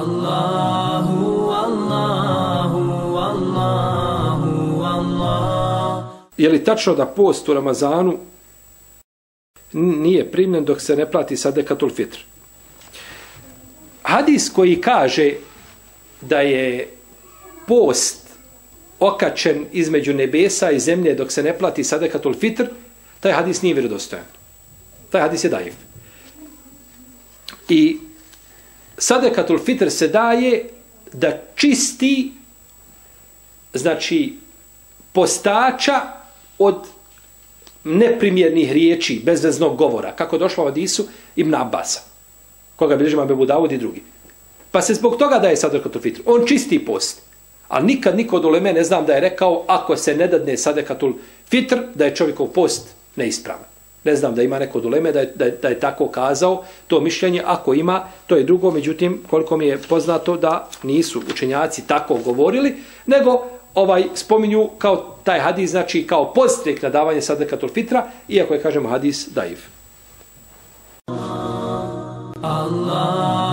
Allahu, Allahu, Allahu, Allah. Je li tačno da post u Ramazanu nije primljen dok se ne plati sadekatul fitr? Hadis koji kaže da je post okačen između nebesa i zemlje dok se ne plati sadekatul fitr, taj hadis nije vjerodostojan. Taj hadis je daif. I sadekatul fitr se daje da čisti, znači, postača od neprimjernih riječi, bezveznog govora, kako je došlo u hadisu Ibn Abasa, koga bilježi Imam Ebu Davud i drugi. Pa se zbog toga daje sadekatul fitr. On čisti post. Ali nikad niko od uleme ne znam da je rekao ako se ne dadne sadekatul fitr, da je čovjekov post neispravan. Ne znam da ima neko od uleme da je tako kazao to mišljenje. Ako ima, to je drugo. Međutim, koliko mi je poznato da nisu učenjaci tako govorili, nego spominju kao taj hadis, znači kao podstrek na davanje sadekatul fitra, iako je, kažemo, hadis daif. Allah.